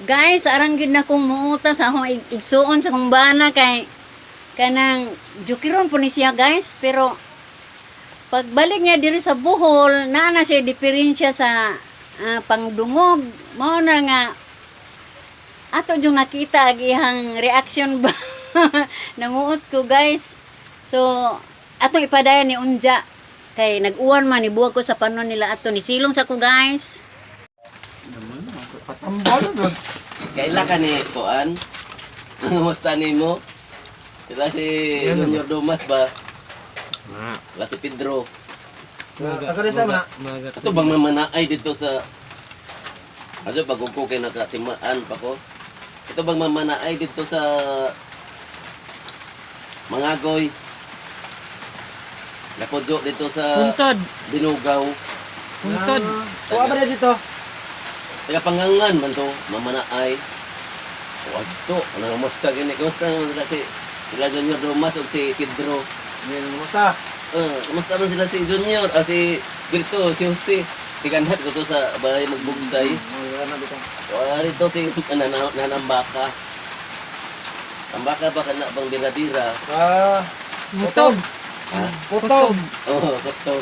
Guys, arang gyud na kong muuta sa akong igsuon sa akong bana kay kanang jukiron po ni siya, guys, pero pagbalik niya diri sa Bohol, naa na siya diferensya sa pangdungog. Mao na nga ato yung nakita ang iyang reaction ba. Namuot ko, guys. So atong ipadayon ni Unja kay nag-uwan man ni buwag ko sa panon nila ato ni silong sa ko, guys. Patambal doon. Kaila ka ni Kuan? Kumusta nimo? Sila si Junior Dumas ba? Sila si Pedro. Taga sa mana. Ito bang mamanaay dito sa... Aso pag ko kay nakatimaan pa ko. Ito bang mamanaay dito sa Mangagoy. Nakodyo dito sa Puntod. Binugaw. Puntod. Kuha ba na dito? Taga Pangangan man to, mamanaay. Wadto, ano kumusta gini? Kumusta naman sila si sila Junior Dumas o si Pedro? Ngayon, kumusta? Kumusta man sila si Junior, si Berto, si Jose. Tiganhat ko to sa balay magbugsay. Mga na dito. Wala rito si nanambaka. Tambaka ba kana bang bira-bira? Ah, Puntod. Ha? kutob. Oo, oh, kutob.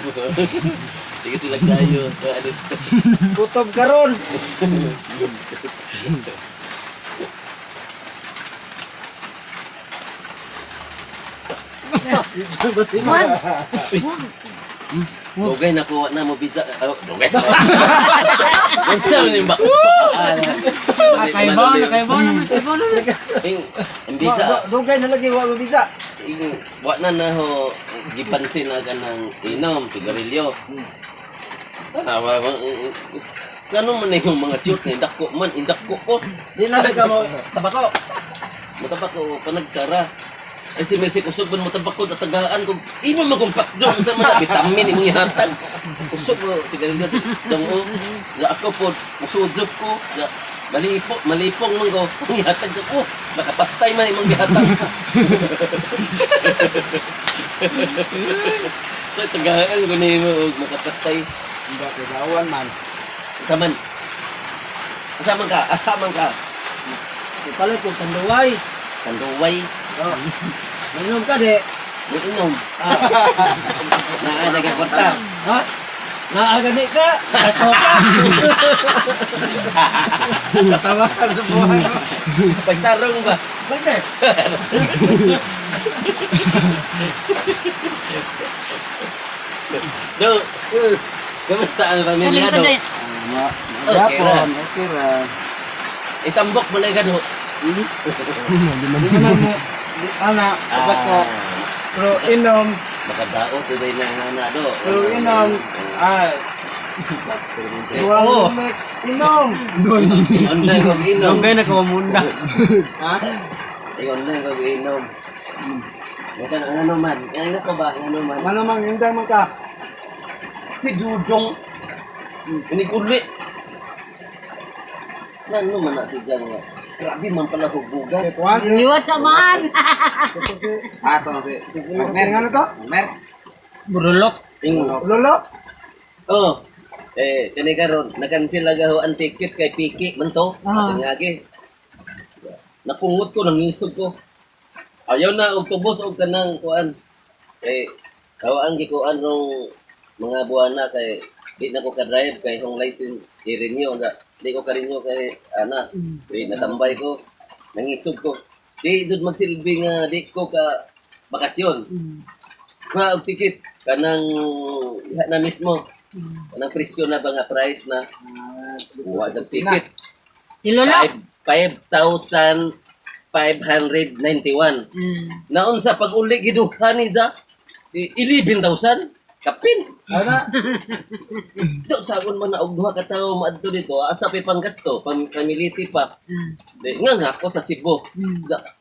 Sige sila tayo. Wala dito. Kutob karon. Dugay na ko na mo bidya. Oh, dugay. Unsa man yung ba? Kaibaw na, kaibaw na, kaibaw na. Ing ang bidya. Dugay na lagi wa mabisa. Ing wa na na ho gipansin na ka ng inom sigarilyo. Ah, wa wa ngano man na yung mga suit nga indako man, indako ko. Di na ka mo tabako. Matabak ko panagsara. Ay si Mercy kusog man matabak ko tatagaan ko. Imo man kong pakjo sa mga vitamin imong ihatag. Kusog mo sigarilyo dong o. Ga ako po musudjop ko. Ga malipong malipong man ko. Ang ihatag ko. Oh, makapatay man imong gihatag ko. So tagaan ko nimo og makapatay. Hindi kay gawan man. Asa man? Asa man ka? Asa man ka? Palit kog tanduay. Tanduway. Oh. Mainom ka di. Mo inom. Ah. Naa na ka kwarta. Ha? Naagani ka. Ato ka. Katawa ka sa buhay mo. Pagtarong ba? Bakit? Do. Kamusta ang pamilya do? Kaling Okay ra. Okay ra. Itambok mo lang ka do. Di naman mo di ana tabako. Pero inom, Makadao today na nga na do. pero inom. Ah, Oo. inom. Online ko inom. Dugay na kawamunda. Ha? Online ko inom. Mata ano man? Ano ka ba? Ano man? Ano mang hindang man ka? Si Dudong. Ini uli. Ano man na si Jan nga? Grabe man pala hubugan. Kuan. Liwat sa man. Ah, to si. Ano to? Mer. Burulok. Ing Lolo. Oh. Eh, kani karon nakansel na gaho ang ticket kay Piki man to. Ah. Tingagi. Napungot ko, nangisog ko. Ayaw na og tubos og kanang kuan. Eh, ang gikuan rong mga buwana kay di na ko ka-drive kay hong license i-renew na. Di ko ka-renew kay ana. Di natambay ko. Nangisog ko. Di jud magsilbi nga di ko ka bakasyon. Kuha og ticket kanang diha na mismo. Kanang presyo na ba nga price na. Kuha og ticket. Si Lolo. 5,591. Naon sa pag-uli giduha ni ja 11,000 kapin. Ana. Do sagon man na og duha ka tawo maadto dito asa pay panggasto, pang pamiliti pa. Di, nga nga ako sa Cebu.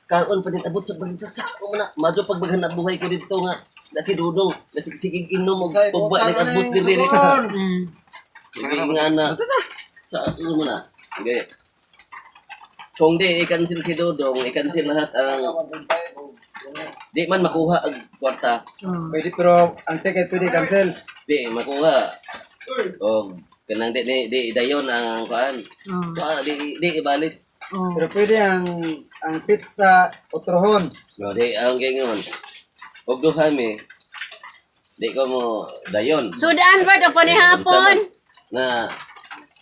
Kaon pa din abot sa bagay sa sako man na. Madyo pagbaghan na buhay ko dito nga na si Dudong, na si sigig inom og tugba ni abot diri. Sige nga na. Sa ano mo na. Hindi. Kung di, i-cancel si Dudong, i-cancel lahat ang... Di man makuha ang kwarta. Pwede pero ang ticket pwede cancel. Di makuha. O, kanang di, di, di idayon ang kuan. Di ibalik. Oh. Pero pwede ang pizza otrohon. No, di ang ganyan. Og duha mi. Di ko mo dayon. Sudan ba pa ni hapon? Na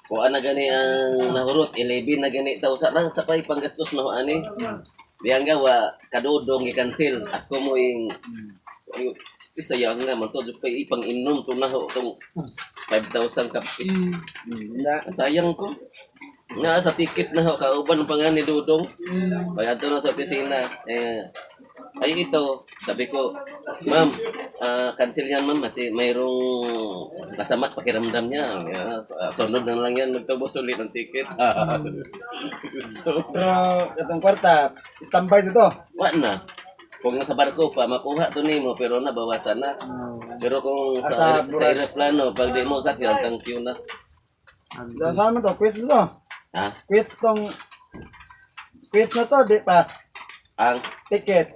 kuan na gani ang nahurot 11 na gani taw sa lang sa pay panggastos na ho ani. Di ang gawa kadudong gi-cancel ako mo ing Sti sayang nga man to jud pay ipang inom to na ho tong 5,000 kape. Na, Sayang ko. Nga sa ticket na ho kauban pa nga ni Dudong. Pag adto na sa opisina eh, ay ito, sabi ko, ma'am, cancel yan ma'am kasi mayroong masama pakiramdam niya. Yeah, sunod na lang yan, magtubos ulit ng ticket. So, pero katong kwarta, standby to. wa na. Kung sa barko pa, makuha to nimo pero nabawasan na. Pero kung sa, Ah, sa sa aeroplano, pag di mo sakyan, thank you na. Sa man to, quiz to. Ha? Quiz tong quiz na to, di pa. Ang Ticket.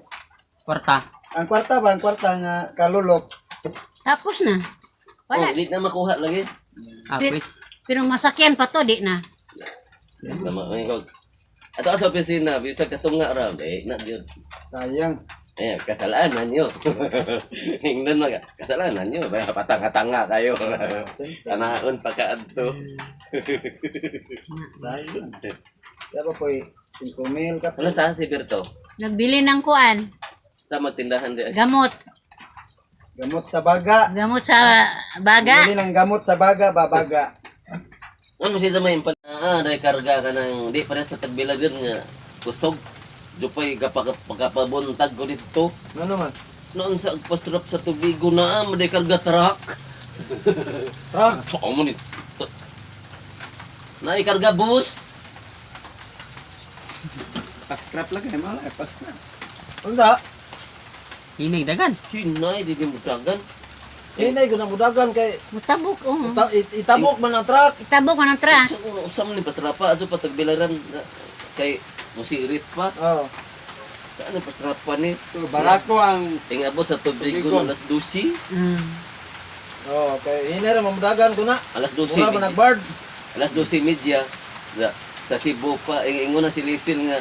Kwarta. Ang kwarta ba, ang kwarta nga kalulok. Tapos na. oh, Wala. di na makuha lagi. Ah, quiz. Pero masakyan pa to, di na. Tama, ay, ikaw. Ato sa opisina, bisag katunga ra, eh, na gyud. Sayang. Eh, kasalanan nyo. Ingnan mga, kasalanan nyo. Baya patanga-tanga kayo. Tanaon pa kaadto. Sayang. Kaya pa po'y 5,000 ka. Ano sa si Berto? Nagbili ng kuan, Sa magtindahan di. gamot. Gamot sa baga. Gamot sa baga. Bili ng gamot sa baga, babaga. Ano siya sa may impan? Dahil karga ka ng, di pa rin sa tagbilagan nga. Kusog. Jupay, pagkapabuntag ko dito. Ano man? Noon sa agpastrap sa tubigo na, maday karga truck. Truck. So, mo ni... Naikarga bus. Pascrap lang eh, mala eh, pascrap. Unsa? Hinig dagan. Hinay, di di mo dagan. Hinay ko na mudagan kay Mutabok, oh. itabok man ang truck. Itabok man ang truck. So, usam ni pastrapa ato patagbilaran na, kay musirit pa. Oh. Saan ang pastrapa ni? Barako ang Ingabot sa tubig ko alas 12. Oh, kay hinay ra mamudagan ko na. Alas 12. Mura man nag-bird. Alas 12:30 sa Cebu pa. Ingon na si Lisil nga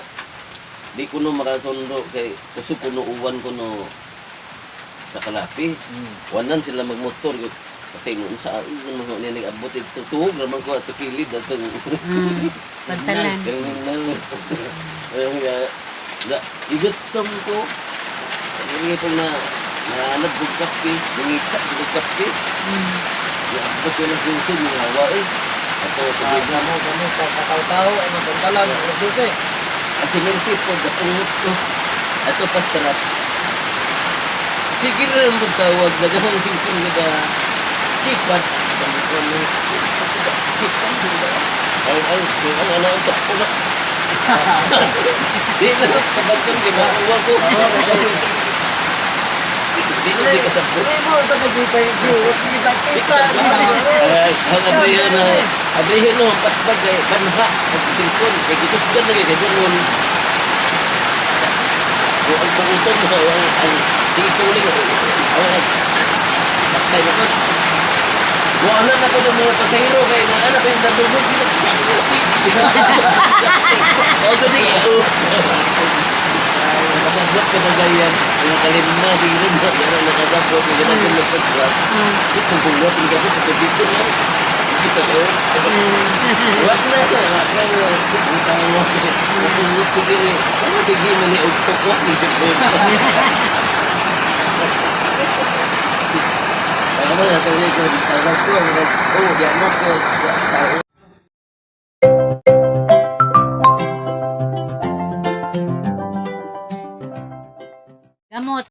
di ko no makasundo kay kusog ko no uwan ko no sa Kalapi. Wanan sila magmotor. Pati mo sa ano mo niya nag-abot ito tuog raman ko ato kilid atong Pagtalan. Ganun nga, na, igutom ko. Hindi ko na, naanad kong kape, nangita kong kape. Naabot ko na susin, mga hawa eh. Ato, tubig na. Kamo kamo sa kataw-tao ay mapantalan alas 12. At si Mercy po, napungot ko. Ato, pastrap. Sige na lang magtawag, nagawang singkong nga ba, kipat. Sabi ko, ano, kipat, di ba? Ay, ay, ay, ang ano, ang takpo na. Di na, kabagkan, di ba? Uwa ko. Di na, di kasabot. Hindi mo ito nagpipay view. Kita kita. Ay, sa abrihan na, abrihan no, patbag kay banha, ang singkong, kay gitusgan lagi, kay dungon. O ang pangutom mo, ang tingituling, ang patay na ko. Wala na ko ng mga pasahero kay na anak yung nandunod. O, ito di ito. Nakasabot ka na ganyan. Ang kalima, sige na, yan ang nakasabot. Hindi na natin nagpasabot. Ito, kung wala, hindi ka sa tubig ko na. Kita ko. Wag na, wag na. Ang tawa. Napungot sige. Ano sige man ni Ugtok ko? Ano na, tawag ko, tawag ko, oh, di anak ko, sa